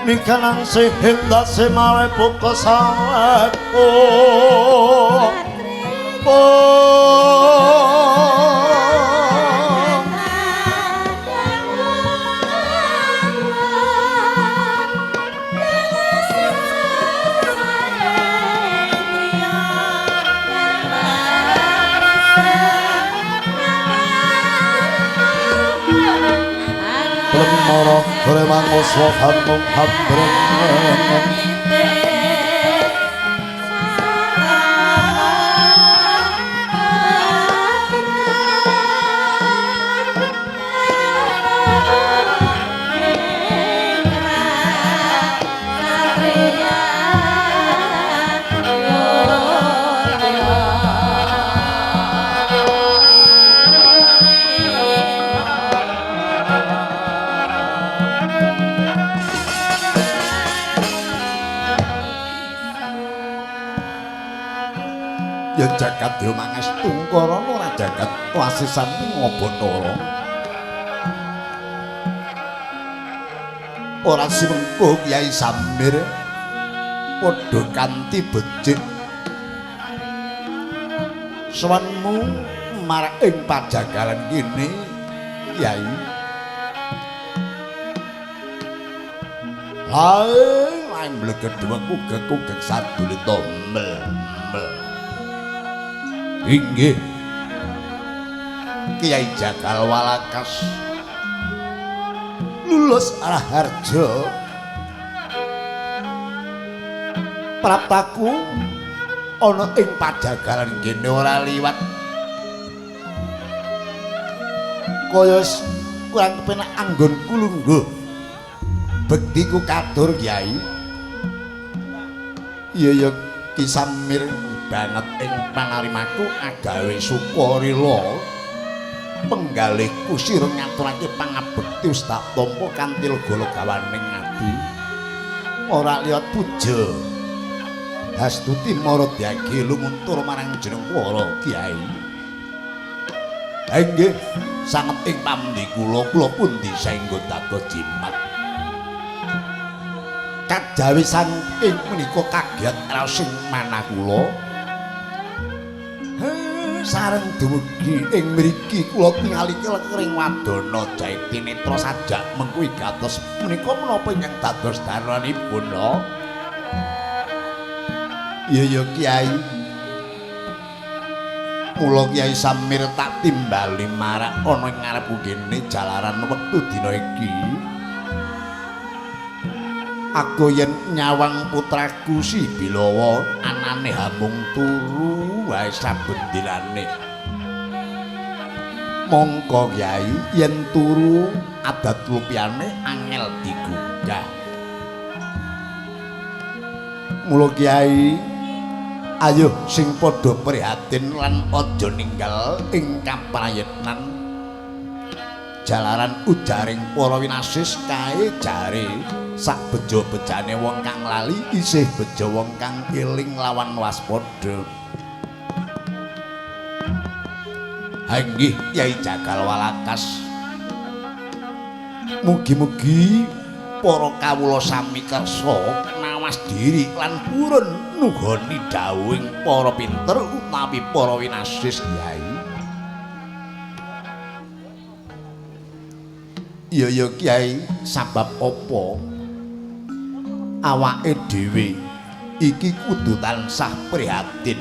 Mikanan sehinda semawe puka sawepo. Moro kremang oswa hamung hambreng. Ya jagat ya mangestungkara ora jagat wasisan ngobotara. Ora simengkuh Kyai Samir padha kanthi becik. Sowanmu marak ing pajagalan kene Kyai. Hae, lae mlegedhuwek kugek-kugek sadulita mel-mel. Inggih Kyai Jagal Walakas lulus Raharja praptaku ana ing pajagalan kene ora liwat kaya kurang kepenak anggonku lungguh. Bektiku katur Kyai. Iya ya Ki Samir banget ing panarimaku agawe sukarela penggalihku sira ngaturake pangabekti wis tak tampa kanthi lega-legawaning ati ora liwat puja hastuti maradyagi lumuntur marang jeneng para kyai. Inggih sanget ing pamdi kula, kula pundi saengga dados jimat kajawi saking menika kaget raos ing manah kula. Sareng dumugi ing mriki kula tingali kelekering wadana Jaiti Netra sajak mengku wigatos menika menapa ingkang dados dalanipun lho. Iya ya Kyai. Mula Kyai Samir tak timbali marak ana ing ngarepku kene jalaran wektu dina iki. Aku yen nyawang putraku si Bilawa anane hamung turu wae saben dinane. Mongko Kyai yen turu adat lupiyane angel digugah. Mula Kyai ayo sing padha prihatin lan aja ninggal ing kaprayitnan. Jalaran ujaring para winasis kae jare sak bejo-bejane wong kang lali isih bejo wong kang eling lawan waspada. Ha inggih Kyai Jagal Walakas. Mugi-mugi para kawula sami kersa nawas diri lan purun nuhoni dawuhing para pinter utawi para winasis Kyai. Iya ya Kyai, sabab apa awake dhewe iki kudu tansah prihatin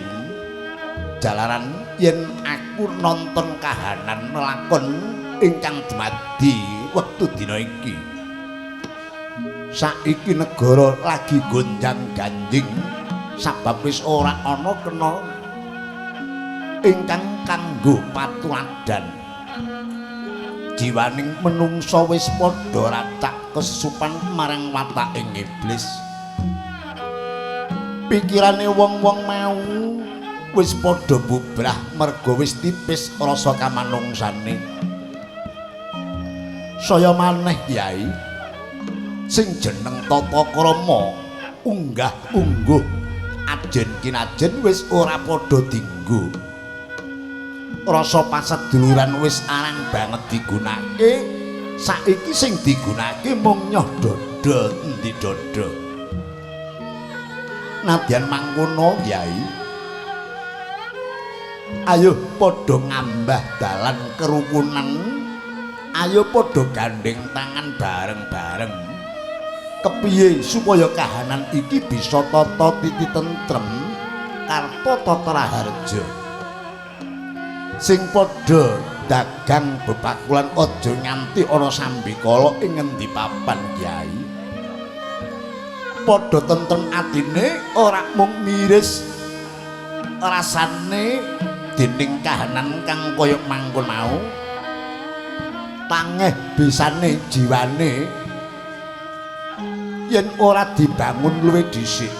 jalaran yen aku nonton kahanan lakon ingkang dumadi wektu dina iki. Saiki negara lagi gonjang-ganjing sabab wis ora ana kena ingkang kanggo patuladan. Jiwaning menungsa wis padha racak kesusupan marang wataking iblis. Pikirane wong-wong mau wis padha bubrah merga wis tipis rasa kamanungsane. Saya maneh Kyai, sing jeneng tata krama unggah ungguh ajen kinajen wis ora padha dinggo. Rasa paseduluran wis arang banget digunakake. Saiki sing digunakake mung nyoh dada. padha endi dada. Nadyan mangkono Kyai, ayo padha ngambah dalan kerukunan, ayo padha gandeng tangan bareng-bareng. Kepiye supaya kahanan iki bisa tata titi tentrem karta tata raharja. Sing padha dagang bebakulan aja nganti ana sambikala ing ngendi papan Kyai. Padha tentrem atine, ora mung miris rasane dening kahanan kang kaya mangkon mau. Tangeh bisane jiwane yen ora dibangun luwih dhisik.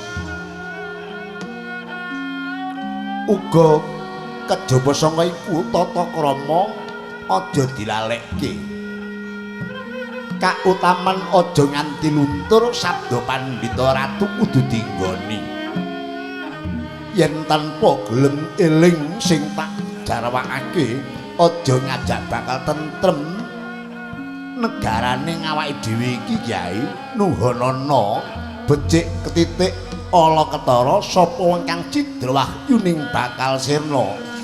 Uga kejaba saka iku tata krama aja dilalekke. Kautaman aja nganti luntur, sabda pandhita ratu kudu dinggoni. Yen tanpa gelem eling sing tak jarwakake, aja ngajak bakal tentrem negarane ngawake dhewe iki Kyai. Nuhunana becik ketitik ala ketara sapa wong kang cidra wahyuning bakal sirna.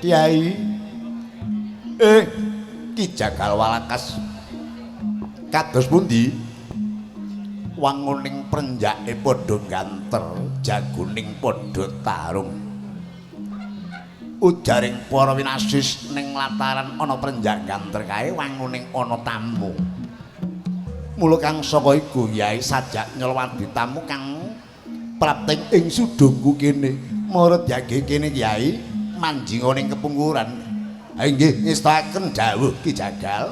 Kyai, Ki Jagal Walakas kados pundi? Wanguning prenjake padha ganter, jaguning padha tarung. Ujaring para winasis ning lataran ana prenjak ganter kae wanguning ana tamu. Mula kang saka iku Kyai sajak nyelwadi tamu kang prapting ing sudungku kene. Mara diage kene Kyai manjinga ning kepungkuran. Ha inggih ngestakaken dawuh Ki Jagal.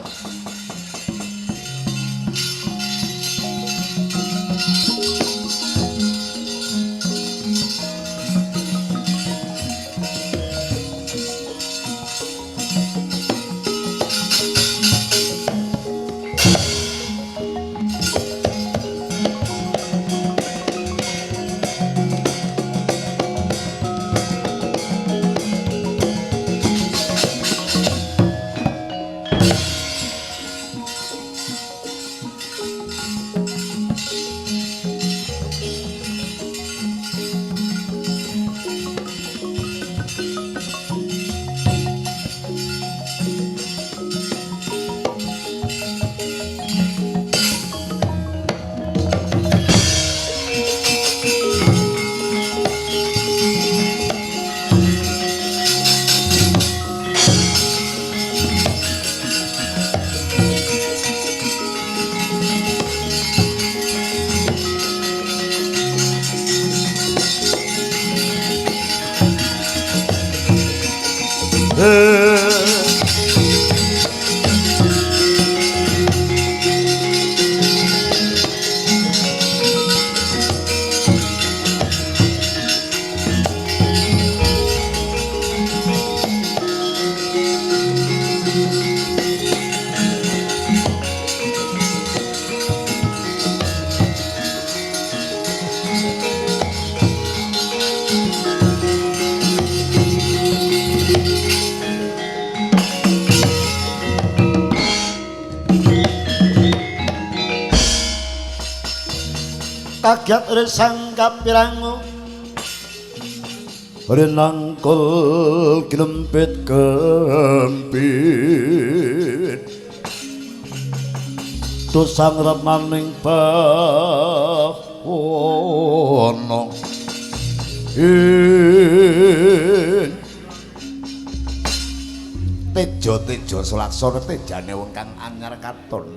Kagiat resang kapirangu Rinangkul glempit gempit Tusang remaning bahono Tejo-tejo selaksana tejane wong kang anyar katon.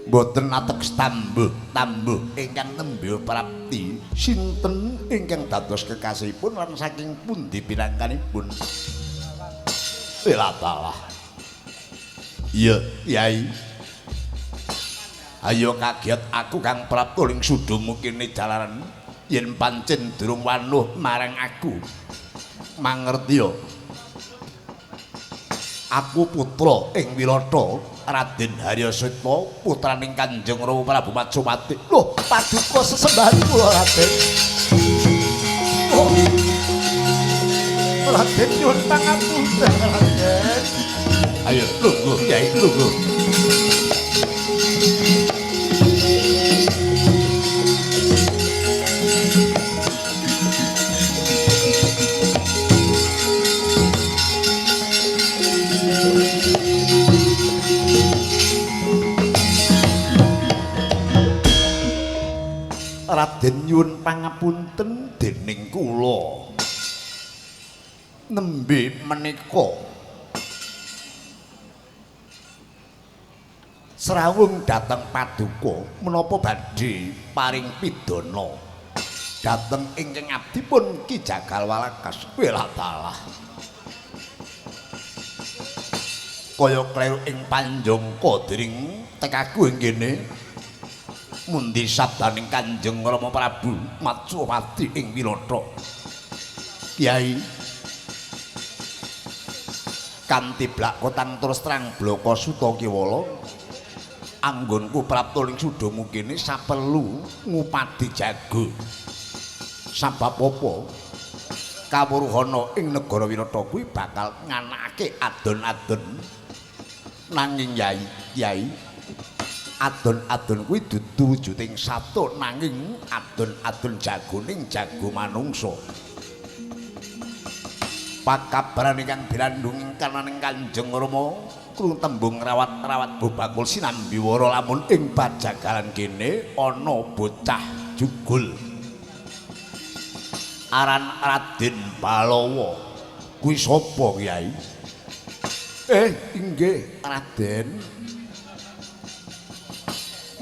Mboten ateges tambuh-tambuh ingkang nembe prapti sinten ingkang dados kekasihipun lan saking pundi pinangkanipun. Wilatalah. Iya, Kyai. Ayo kaget aku kang prapta ing sudumu kene jalaran yen pancen durung wanuh marang aku. Mangertiya. Aku putra ing Wirata Raden Haryaseta putraning Kanjeng Rama Prabu Matsumati. Loh, paduka sesembahan kula Raden. Oh. Raden nyuwun pangapunten Raden. Ayo lungguh Kyai, lungguh. Raden nyuwun pangapunten dening kula nembe menika srawung dhateng paduka menapa badhe paring pidana dhateng ingkang abdipun Ki Jagal Walakas. Welah dalah kaya kleru ing panjangka dering tekaku ing kene. Mundi sabdaning Kanjeng Rama Prabu Matsumati ing Wirata. Kyai kanthi blakotang terus terang blaka suta kiwala anggonku prapta ing sudamu kene saperlu ngupadi jago. Sabab apa? Kawruhana ing negara Wirata kuwi bakal nganakake adon-adon. Nanging Yai, Kyai adon-adon kuwi dudu wujuding sato nanging adon-adon jagoning jago manungsa. Pakabaran ingkang bilandung kananing Kanjeng Rama krungu tembung rawat-rawat bebakul sinambiwara lamun ing pajagalan kene ana bocah jugul aran Raden Balawa. Kuwi sapa Kyai? Inggih Raden.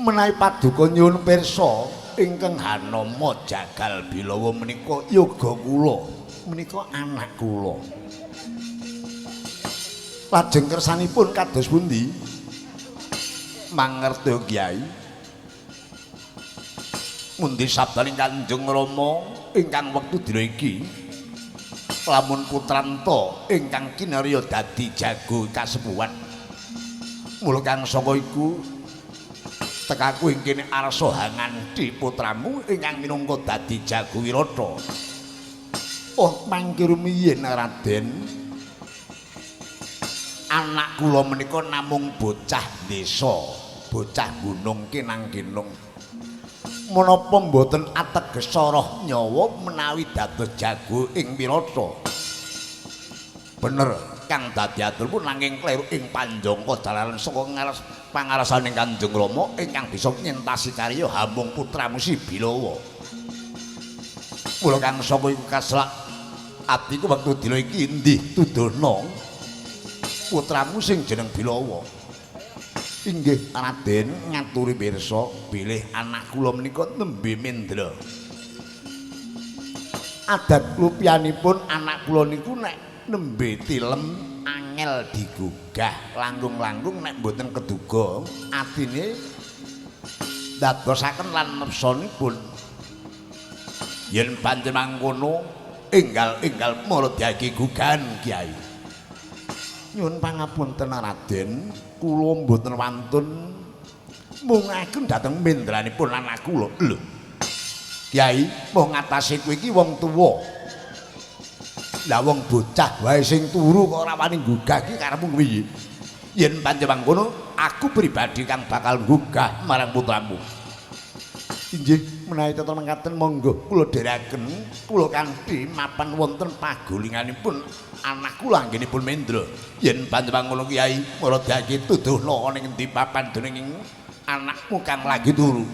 Menawi paduka nyuwun pirsa ingkang hanama Jagal Bilawa menika yoga kula, menika anak kula. Lajeng kersanipun kados pundi? Mangerti Kyai. Mundi sabdaning Kanjeng Rama ingkang wektu dina iki lamun putranta ingkang kinarya dadi jago kasepuhan. Mula kang saka iku tekaku ing kene arsa hanganthi putramu ingkang minangka dadi jago Wirata. Oh, mangke rumiyin Raden. Anak kula menika namung bocah desa, bocah gunung kinang-kinung. Menapa mboten ateges roh nyawa menawi dados jago ing Wirata? Bener kang dadi aturpun nanging kleru ing panjangka jalaran saka ngares pangarasaning Kanjeng Rama ingkang bisa nyentasi karya hamung putramu si Bilawa. Mula kang saka iku kaslak atiku wektu dina iki endi tudono putramu sing jeneng Bilawa. Inggih Raden ngaturi pirsa bilih anak kula menika nembe mendra. Adat lupianipun anak kula niku nek nembe tilem angel digugah langkung-langkung nek mboten keduga atine dadosaken lan nepsanipun. Yen pancen mangkono enggal-enggal maradiake gugahan Kyai. Nyuwun pangapunten Raden, kula mboten wantun mungaken dhateng mendranipun anak kula. Lho Kyai, mung ngatasé kowe iki wong tuwa. Lah wong bocah wae sing turu kok ora wani nggugah iki karepmu piye? Yen pancen mangkono, aku pribadi kang bakal nggugah marang putramu. Inggih, menawi tetep mangkaten monggo kula dherekaken, kula kanthi mapan wonten pagulinganipun anak kula anggenipun mendra. Yen pancen mangkono Kyai, maradhake tuduhna ana ing endi papan dening anakmu kang lagi turu.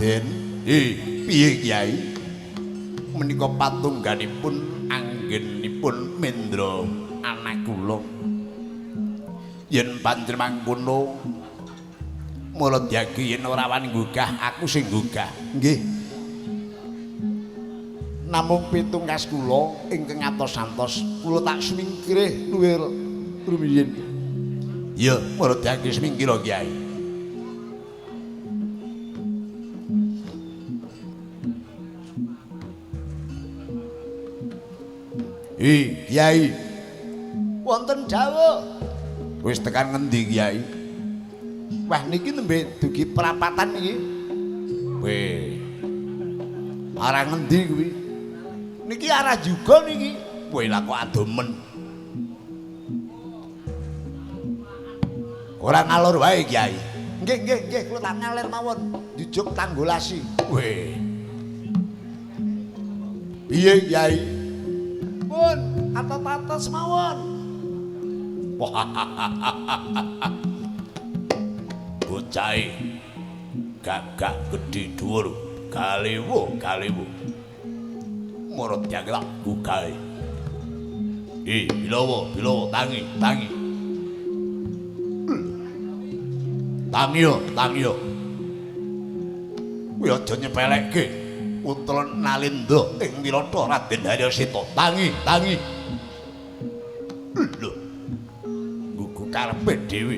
Raden. Piye Kyai? Menika patungganipun anggenipun mendra anak kula. Yen pancen mangkono mula dyagi yen ora wani nggugah aku sing nggugah. Nggih. Namung pitungkas kula ingkang atos-antos kula tak sumingkirih luwih rumiyin. Iya, mula dyagi sumingkira Kyai. Kyai. Wonten dawuh. Wis tekan ngendi Kyai? Wah niki nembe dugi perapatan niki. Weh. Arah ngendi kuwi? Niki arah juga niki. Weh lah kok adomen. Ora ngalor wae Kyai. Nggih nggih nggih kula tak ngalir mawon. Jujuk tanggulasi. Weh. Piye Kyai? Pun atos-atos mawon. Bocahe gagah gedhe dhuwur, galewo galewo. Murut yang tak gugahe. Bilawa, bilawa, tangi, tangi. Tangi yo, tangi yo. Kuwi aja nyepelekke. Putra Nalindra ing Wirata Raden Haryaseta. Tangi, tangi. Lho. Nggugu karepe dhewe.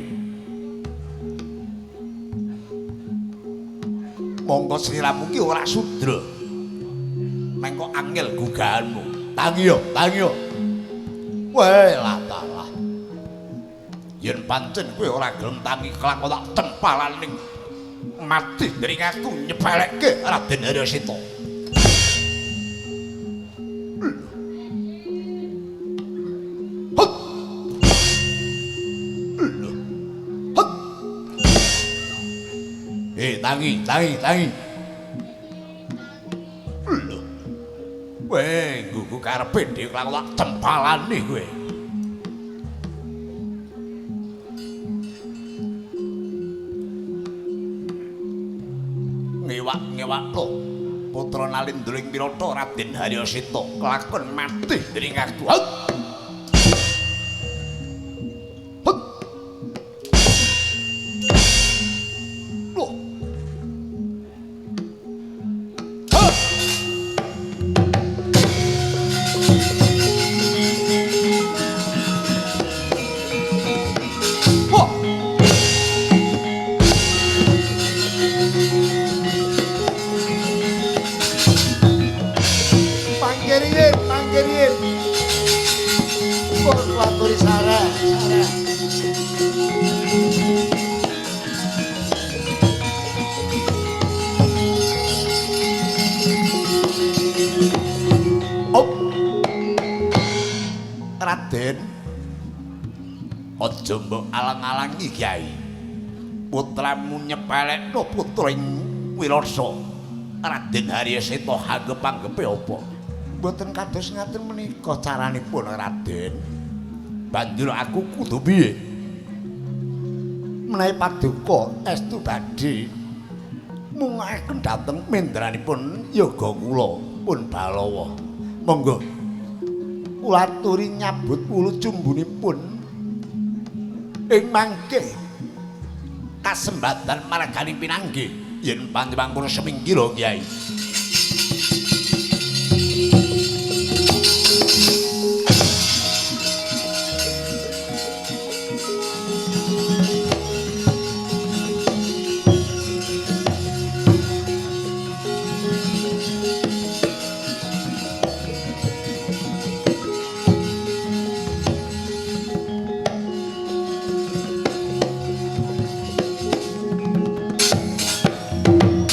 Mongko sliramu ki ora sudra. Mengko angel gugahanmu. Tangi yo, tangi yo. Weh, lah talah. Yen pancen kowe ora gelem tangi kelakon tak tempalaning mati dari aku nyepelekke Raden Haryaseta. Tangi, tangi, tangi. Lho. Weh, nggugu karepe dhewe kelakon tak tempalane kowe. Ngewak-ngewak lho. Putra Nalindra ing Wirata Raden Haryaseta kelakon mati dening aku. Hut. Lho. Hut. Wah. Panggeriyen, panggeriyen. Pun waturi sareh, sareh. Op. Raden, aja mbok alang-alangi Kyai. Putramu nyepelekno putra ing Wirasa. Raden Haryaseta anggep-anggepe apa? Mboten kados ngaten menika caranipun Raden. Banjur aku kudu piye? Menawi paduka estu badhe mungaken dhateng mendranipun yoga kula pun Balawa. Monggo kula aturi nyabut wulu cumbunipun ing mangke kasembatan margani pinanggih yen panjenengan pun semingkira Kyai.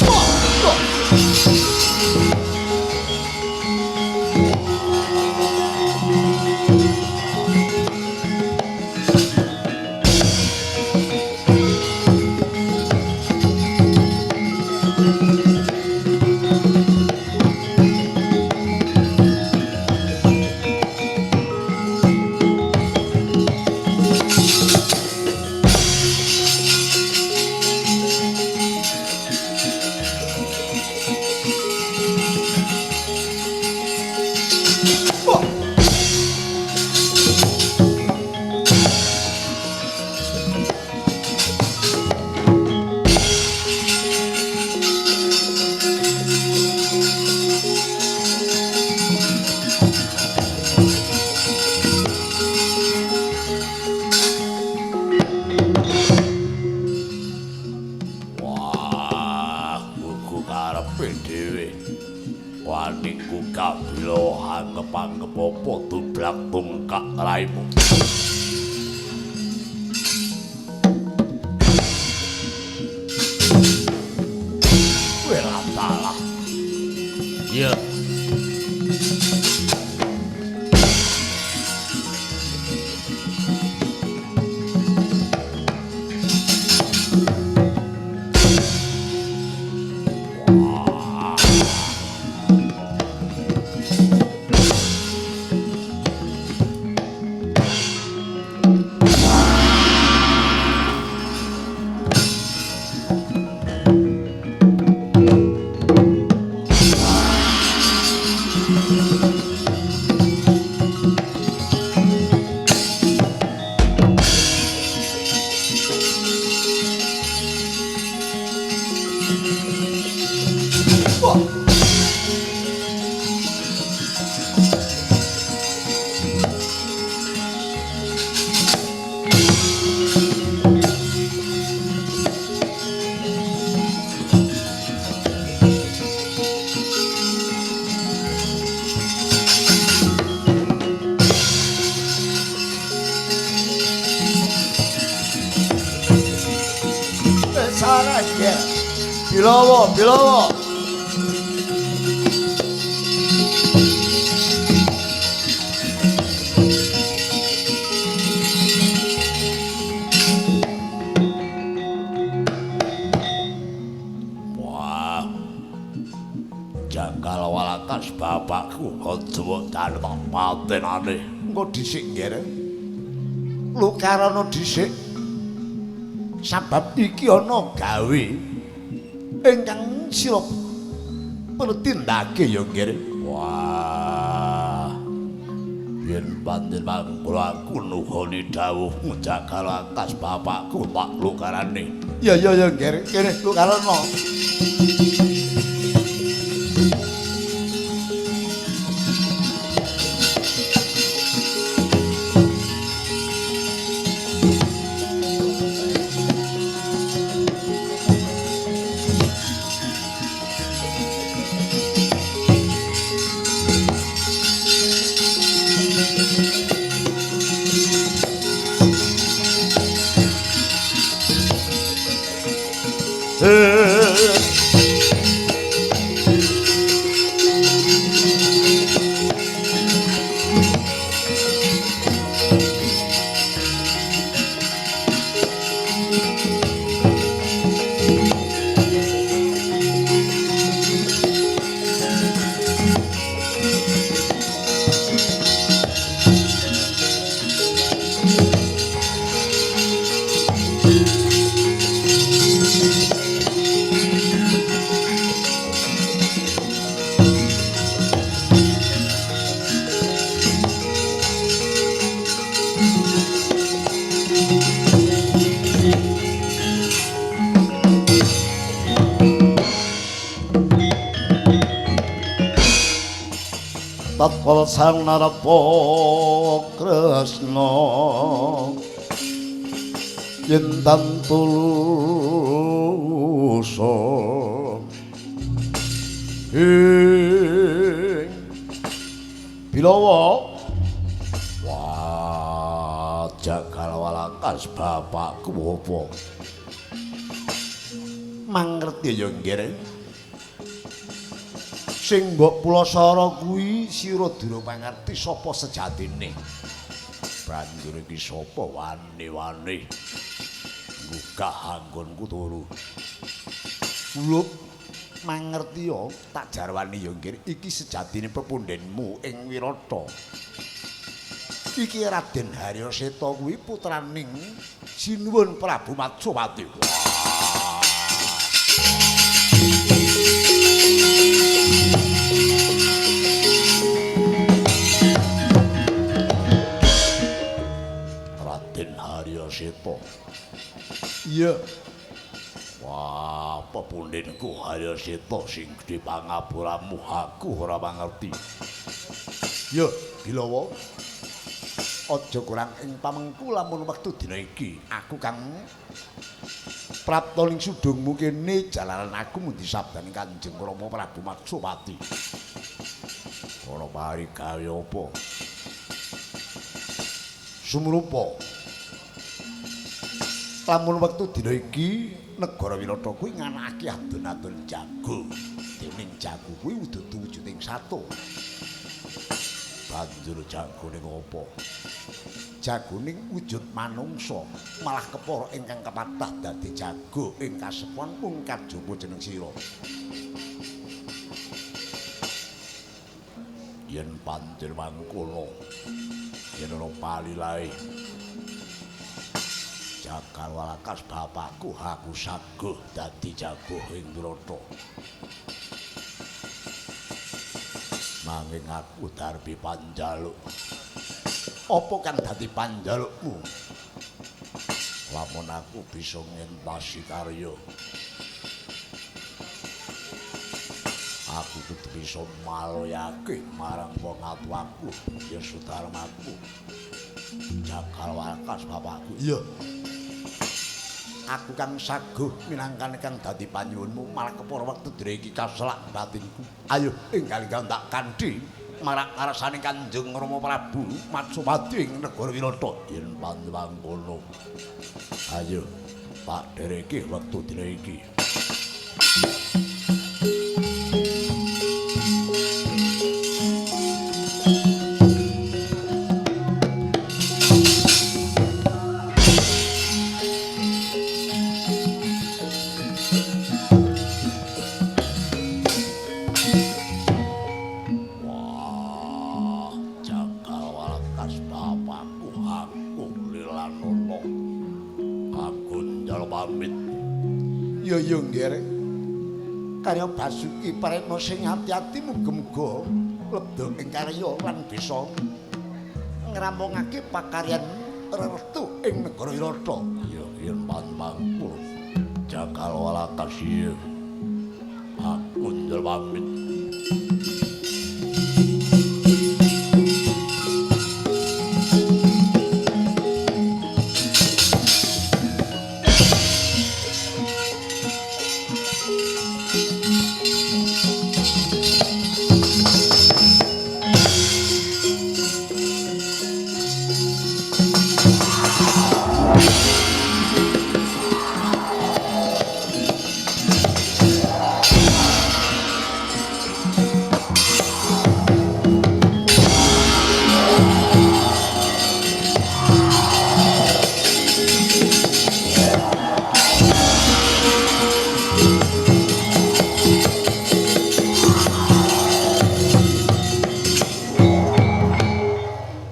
Wah, wah. Anggep-anggep apa tublak tungkak raimu. Kowe ora salah. Iya. Bilawa, bilawa. Wah. Jangkal walakas bapakku aja dan tak patenane. Engko dhisik nggih. Lukarana dhisik. Sabab iki ana gawe ingkang sira pertindake ya nggih. Wah. Yen panjenengan kula aku nuhoni dawuh jagal atas bapakku tak lukarane. Ya ya ya nggih, kene lukarana. Tatkala sang narapa Kresna yen tan tulusa ing Bilawa. Wah, jagal walakas bapakku apa mangerti ya nggih. Sing mbok pulasara kuwi sira durung mangerti sapa sejatine. Banjur iki sapa wani-wani nggugah anggonku turu. Lho, mangerti ya tak jarwani ya nggih, iki sejatine pepundhenmu ing Wirata. Iki Raden Haryaseta kuwi putraning Sinuwun Prabu Matswati. Iya. Wah, pepundhenku Haryaseta sing gedhe pangapuramu aku ora mangerti. Ya, Bilawa. Aja kurang ing pamengku lamun wektu dina iki aku kang prapta ning sudungmu kene jalaran aku mundi sabdane Kanjeng Rama Prabu Matsupati. Ana pari gawe apa? Sumrupa. Lamun wektu dina iki negara Wirata kuwi nganakake adon-adon jago. Dening jago kuwi dudu wujuding sato. Banjur jagone apa? Jagoning wujud manungsa, malah kepara ingkang kepathah dadi jago ing kasepuhan mung kajaba jeneng sira. Yen pancen mangkono, yen ana palilahe Jagal Walakas bapakku aku saguh dadi jago ing Wirata. Nanging aku darbi panjaluk. Apa kang dadi panjalukmu? Lamun aku bisa ngentasi karya, aku kudu bisa maloyake marang wong atuwaku, ya Sudarmaku. Jagal Walakas bapakku. Iya. Aku kang saguh minangkane kang dadi panyuwunmu, malah kepara wektu dhewe iki kaselak batinku. Ayo enggal-enggal tak kanthi marang ngarsane Kanjeng Rama Prabu Matsupati ing negara Wirata. Yen panjenengan. Ayo tak dhereke wektu dina iki. Yo nggih. Karya Basuki Paretno sing ati-ati muga-muga lebda ing karya lan bisa ngrampungake pakaryan reretu ing negara Wirata. Ya yen pantangku Jagal Walakas iya. Aku njel pamit.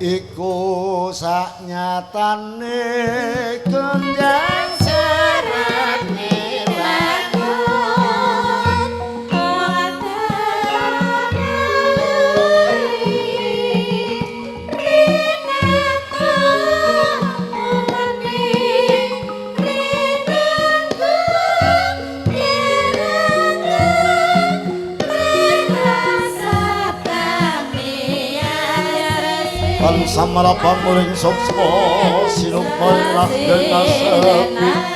Iku saknyatane gendang seret samarapamuring suksma sinumpal rakyat sepi. Saya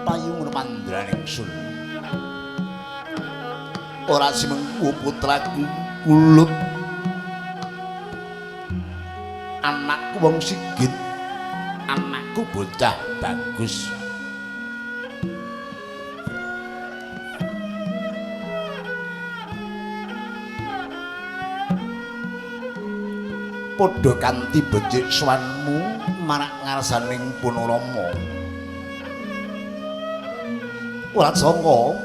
Payung mandraning sun. Ora simengku putraku kulup. Anakku wong sigit. Anakku bocah bagus. Padha kanthi becik swanmu marak ngarsaning Punarama. Ora sangka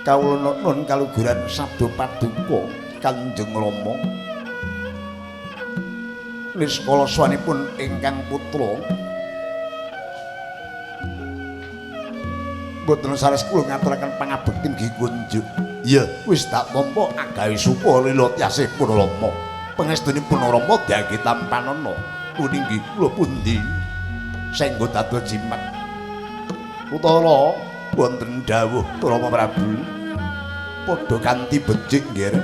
kawula nun kaluguran sabda paduka Kanjeng Rama. Niskala swanipun ingkang putra mboten sares kula ngaturaken pangabekti nggih kunjuk. Iya, wis tak tampa agawe supa lila tiasih Punarama. Pangestunipun Rama dage tampanana kuninggih kula pundi senggo dados jimat. Utara wonten dawuh Rama Prabu padha kanthi becik nggih.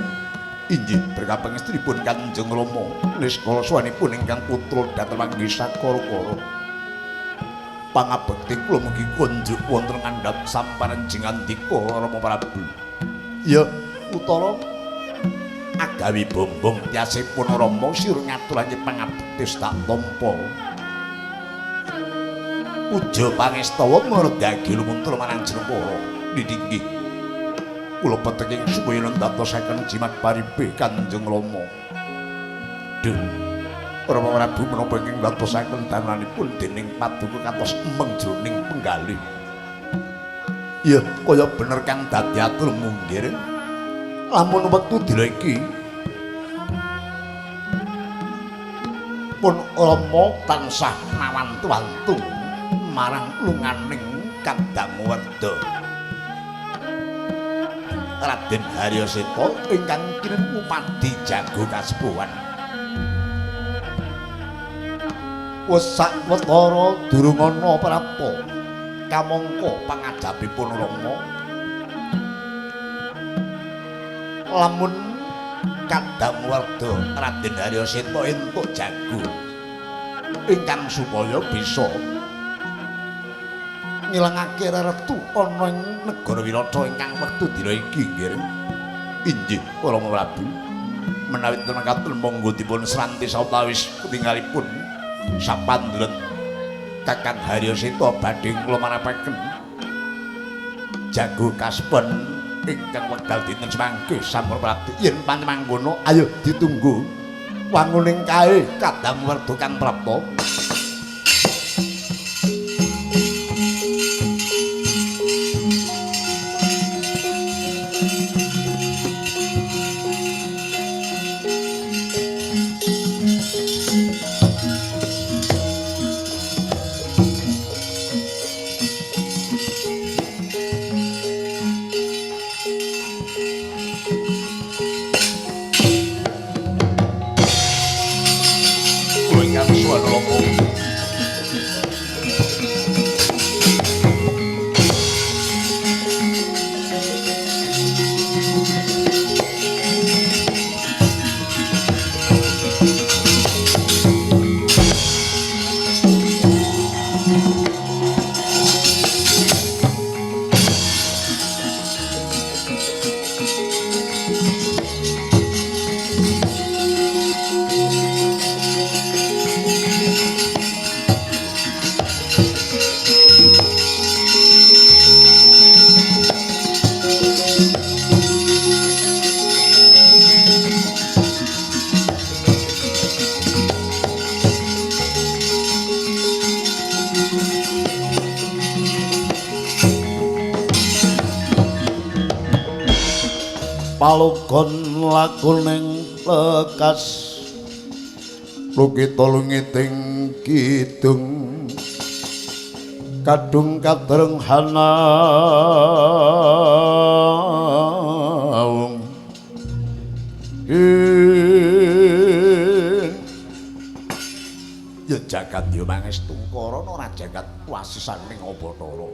Inggih berkah pangestunipun Kanjeng Rama niskala swanipun ingkang putra dhateng panggih sakara-kara. Pangabekti kula mugi kunjuk wonten ngandhap samparan jingandika Rama Prabu. Ya Utara agawi bombong tiase Punarama sira ngaturake pangabekti tak tampa. Puja pangestawa merdagi lumuntur marang Jrepara. Nggih. Kula peteking supaya ndadosaken jimat paripe Kanjeng Rama. Duh. Rama Prabu menapa ingkang ndadosaken dananipun dening paduka katos emeng jroning penggalih. Ya kaya bener kang dadi atur munggir. Lamun wektu dina iki pun Rama tansah nawantu-wantu marang lunganing Kadangwerda. Raden Haryaseta ingkang kinenku padi jago kasepuhan. Wis sawetara durung ana prapta kamangka pangajapipun Rama. Lamun Kadangwerda Raden Haryaseta entuk jago ingkang supaya bisa ngilangake reretu ana ing negara Wirata ingkang wektu dina iki nggih. Inggih Rama Prabu. Menawi mekaten monggo dipun sranti sawetawis ketingalipun sapandhet Kakang Haryaseta badhe kula marapaken jago kaspen ingkang wekdal dinten semangke sampun prapti. Yen pancen mangkono ayo ditunggu wanguning kae Kadangwerda kang prapta. Palogon lakuning lekas lukita lungiting kidung kadung katreng hanaung ya jagat ya mangestu karana ora jagat wasisaning Bathara.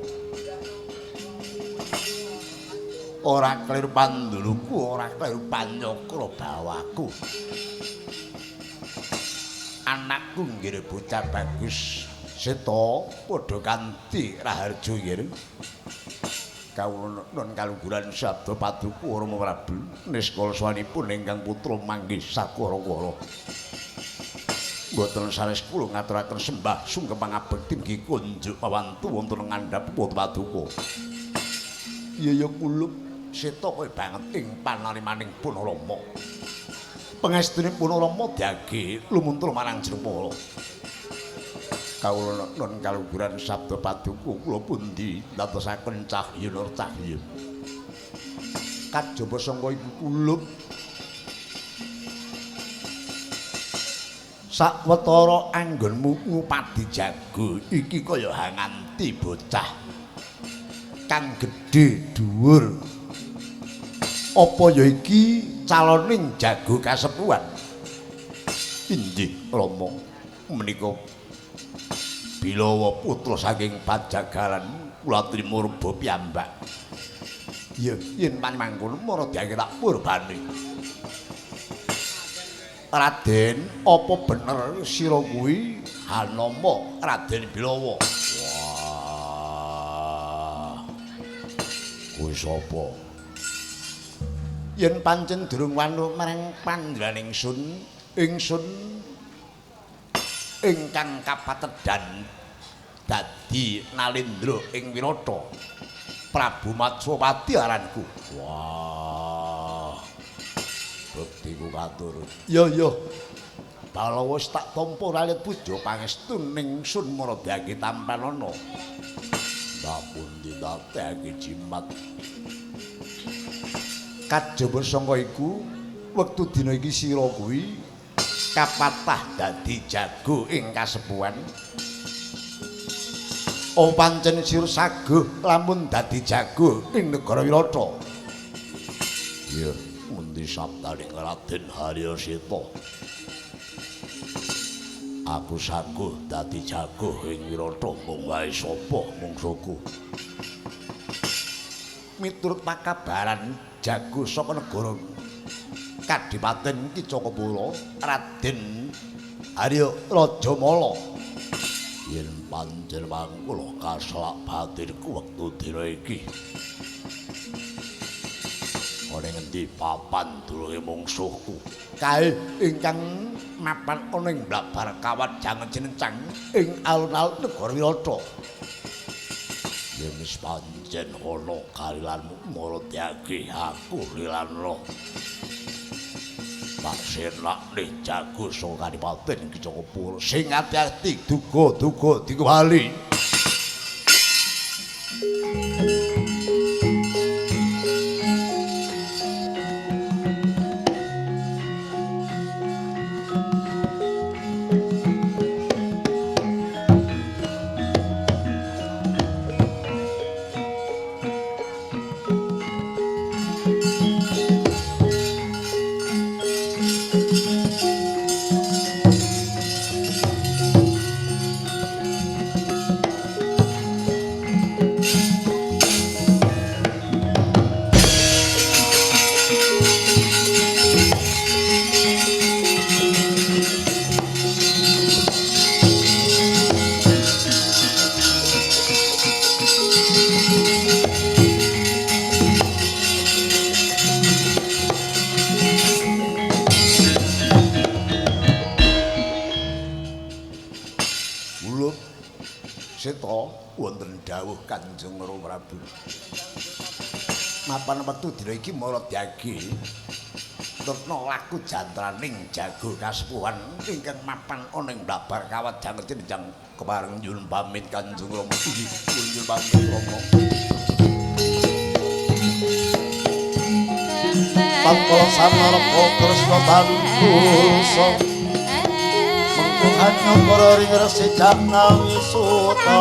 Ora kleru panduluku, ora kleru panyakra bawaku. Anakku nggih bocah bagus Seta padha kanthi raharja nggih. Kawula nun kalungguran sabda paduka Rama Prabu niskala swanipun ingkang putra manggih sakara-kara. Mboten sanes kula ngaturaken sembah sungkem pangabekti mugi kunjuk pawantu wonten ngandhap paduka. Iya ya kulup seta kowe banget ing panarimaning Punarama. Pangestunipun Rama dage lumuntur marang Jepara. Kawula nun kalungguran sabda paduka kula pundi ndadosaken cahya nur cahya. Kajaba sangka iku kulup sawetara anggonmu ngupadi jago iki kaya nganti bocah kang gedhe dhuwur. Apa ya iki caloning jago kasepuhan? Inggih Rama, menika Bilawa putra saking Pajagaran kula trima reba piyambak. Ya yen mangkono mara diake tak purbane. Raden, apa bener sira kuwi Hanama Raden Bilawa? Wah. Kuwi sapa? Yen pancen durung wanu marang panjenengan ingsun, ingsun ingkang kapatedhan dadi Nalendra ing Wirata. Prabu Matswapati aranku. Wah. Bektiku katur. Ya ya. Balawa wis tak tampa ralit puja pangestu ning sun maradhake tampanana. Ndak pundi dadekake jimat. Kajaba sangka iku wektu dina iki sira kuwi kapatah dadi jago ing kasepuhan. Oh pancen sira saguh lamun dadi jago ing negara Wirata. Ya, mundi sabdaning Raden Haryaseta. Aku saguh dadi jago ing Wirata mung wae sapa mungsuhku. Miturut pakabaran jago saka negara Kadipaten Kicakapura Raden Arya Rajamala. Yen pancen mangkula kaselak batinku wektu dina iki. Ana ngendi papan durunge mungsuhku? Kae ingkang mapan ana ing blabar kawat jangan cinencang ing alun-alun negara Wirata. Yen wis pancen ana kalilanmu maradiake aku lilana. Tak senakne jago saka Kadipaten Kicakapura sing ati-ati duga-duga dikewali. Dawuh Kanjeng Rama Prabu. Mapan wektu dina iki maradhake turna laku jantraning jago kasepuhan ingkang mapan ana ing blabar kawat jangan jenjang kepareng nyuwun pamit Kanjeng Rama. Nyuwun pamit Rama. Tanpa samarpa Kresna tantusa mengko hanya ring resi janawi suta.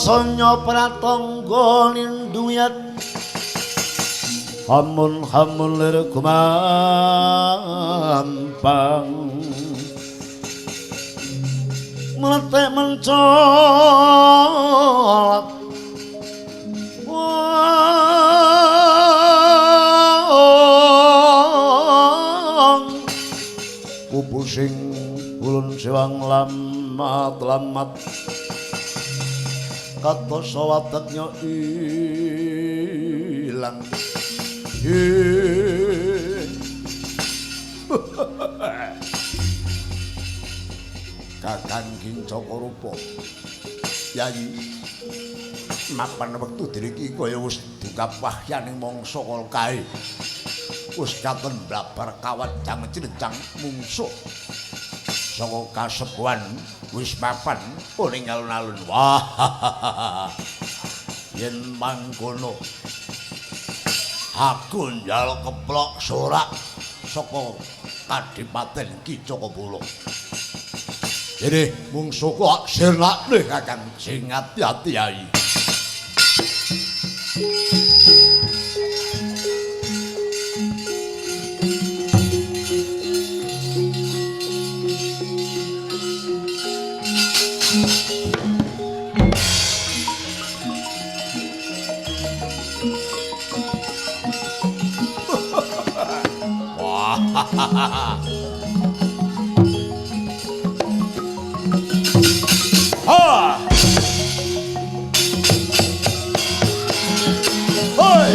Sanya pratangga linduyat hamun hamun lir gumampang mletek mencolot wong kubu sing ulun sewang lamat lamat kados wadeknya ilang. Kakang Kincaka rupa Yayi mapan wektu diri kaya wis dungkap wahyaning mangsa kala kae wis katon blabar kawat jang cilencang mungsuh saka kasepuhan wis mapan ning alun-alun. Wah, yen mangkono aku njaluk keplok sorak saka Kadipaten Kicakapura. Dene mungsuhku tak sirnakne Kakang, sing ati-ati yai. Ha! Hoi!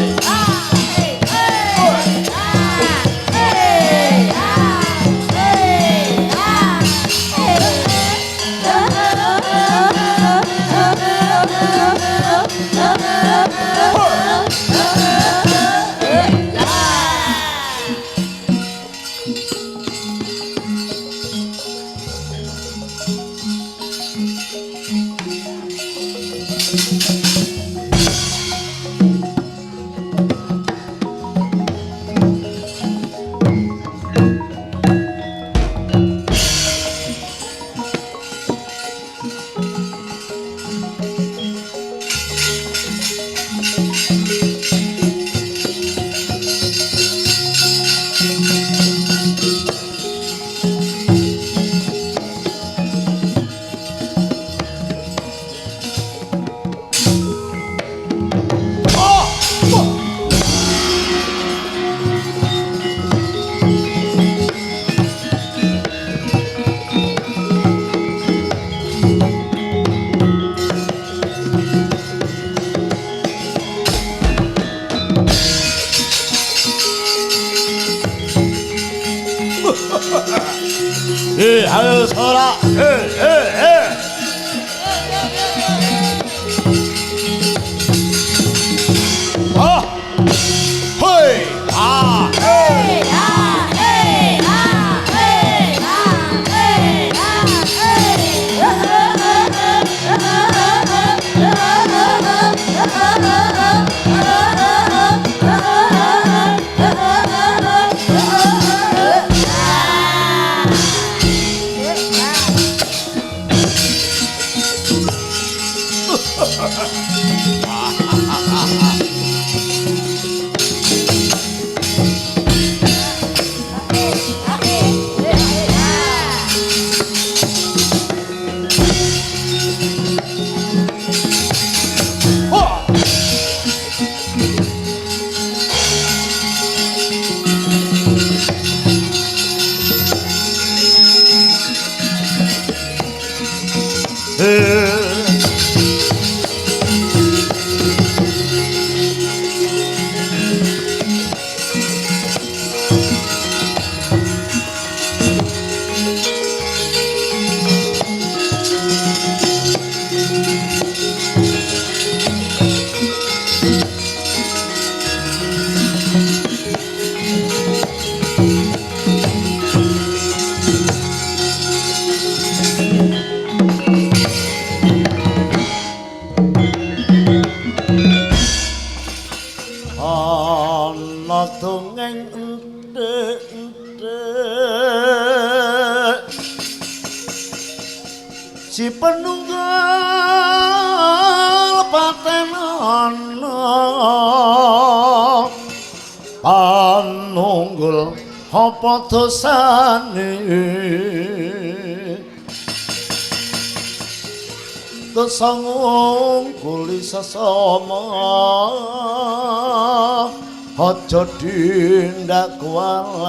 Si penunggal patenana panunggul apa dosane dosa ngungkuli sesama aja dindak kualat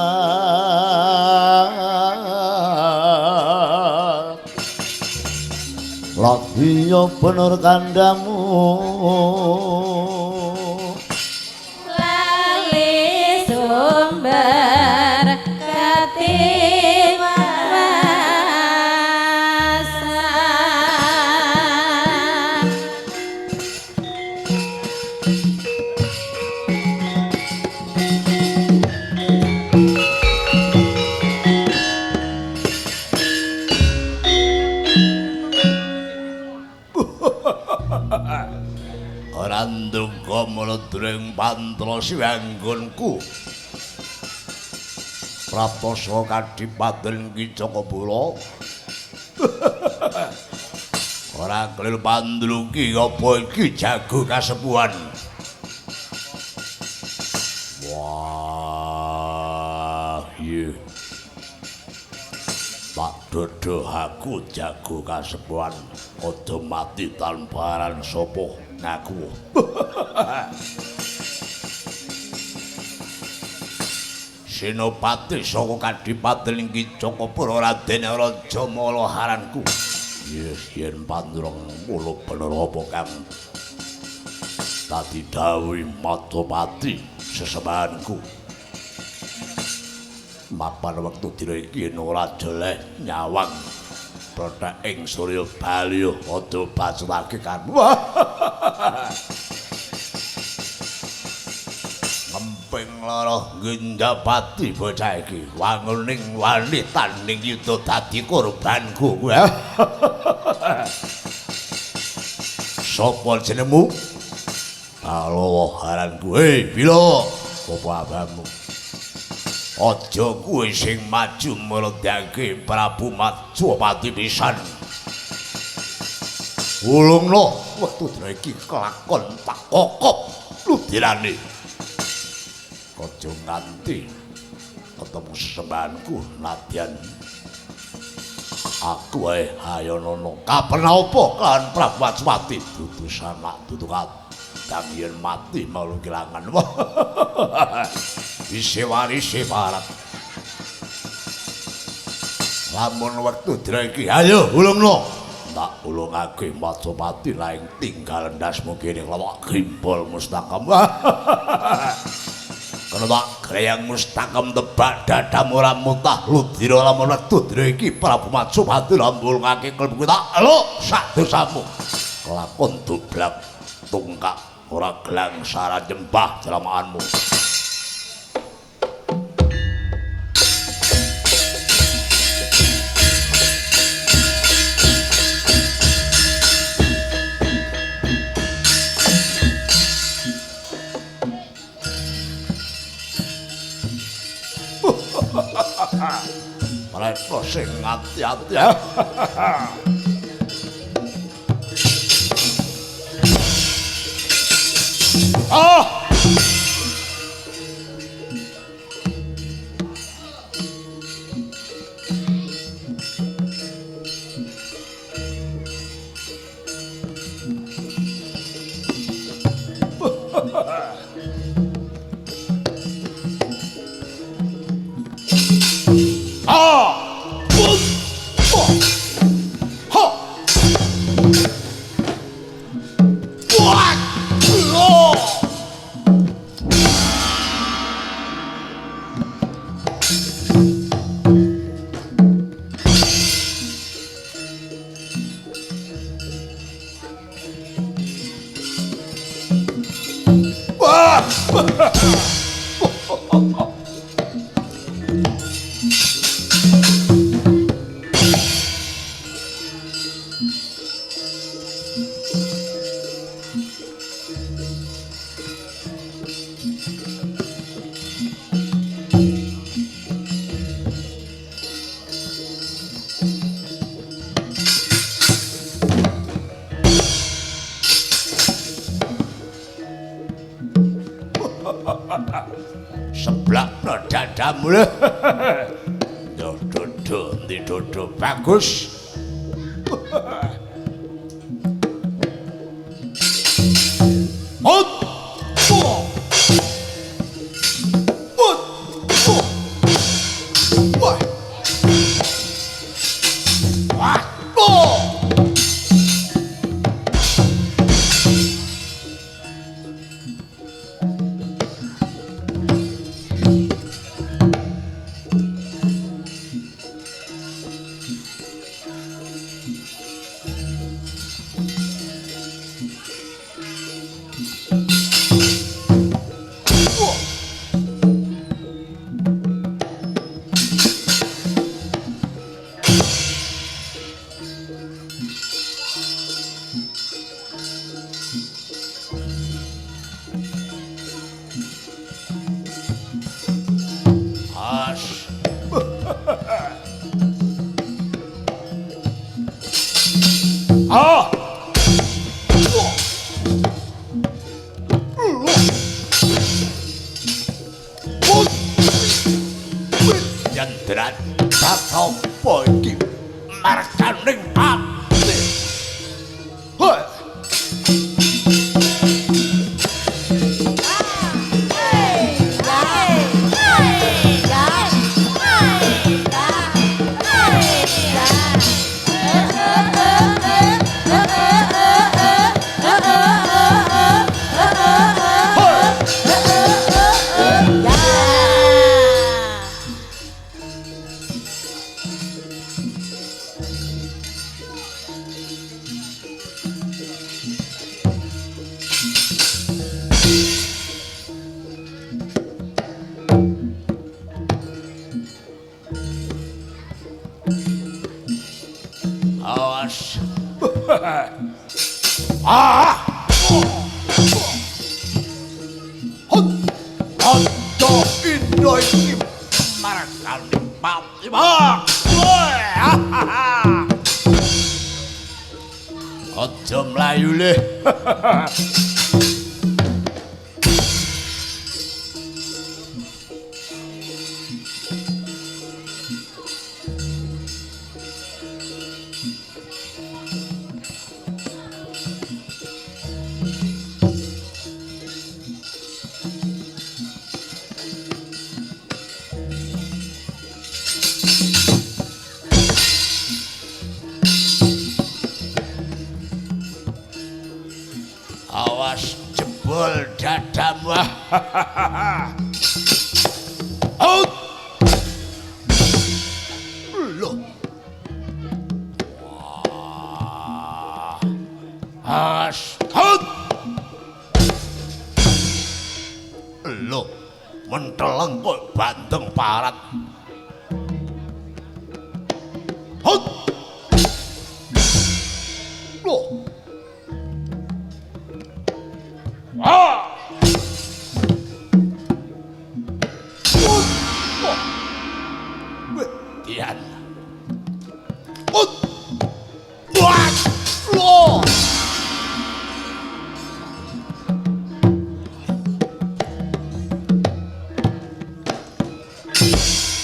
lagi yo bener kandamu lali sumber katiwasan. Ora ndungga mlendring pantra siwanggonku. Praptasa kadipaten Kicakapura. Ora kelil pandluki apa iki jago kasepuhan. Wah, iya. Tak dodo aku jago kasepuhan, aja mati tanpa aran sapa ngaku. Senopati saka kadipaten Kicakapura Raden Raja Mala haranku. Yes, yen pandrong mulo bener apa kang dadi dawuh Matopati sesembahanku. Mapan wektu dina iki ora jeleh nyawang prothek ing surya bali aja bacutake kan. Ngemping lara ngendapati bocah iki wanguning wani tanding yuda dadi korbanku. Sapa jenengmu? Balawa haranku. Hei, Bila, apa abamu? Aja kuwe sing maju mledhake Prabu Matswapati pisan. Ulungno wektu dina iki kelakon tak kokop ludirane. Aja nganti ketemu sesembahanku nadyan aku ae hayonono. Kapan apa kan Prabu Matswapati dudu sanak dudu kadang yen mati malu kelangan. Isih warise parat. Lamun wektu dina iki ayo ulungno. Tak ulungake Matswapati laing tinggal endasmu kene lawak gimbal mustakam. Kena tak greyang mustakam tebak dadamu ora mutah ludira lamun wektu dina iki Prabu Matswapati lambulngake klebu tak eluk sak dosamu. Kelakon doblak tungkak ora gelang sara nyembah jelamaanmu. Mereka sing ati-ati. Ah! dadamu. Yo dodo, ndi dodo bagus. Mut. Mut. Wah. Wah. Oh. Ah! Yendrat apa iki marganing pati. Hoi. Awas. Ah! Hot. Hot indo iki margane pati. Aja mlayu le. Awas jebol dadamu. Out. Loh. Wah. As. Out. Loh. Menteleng kok bandeng parat. Out. Loh. Ah! Dian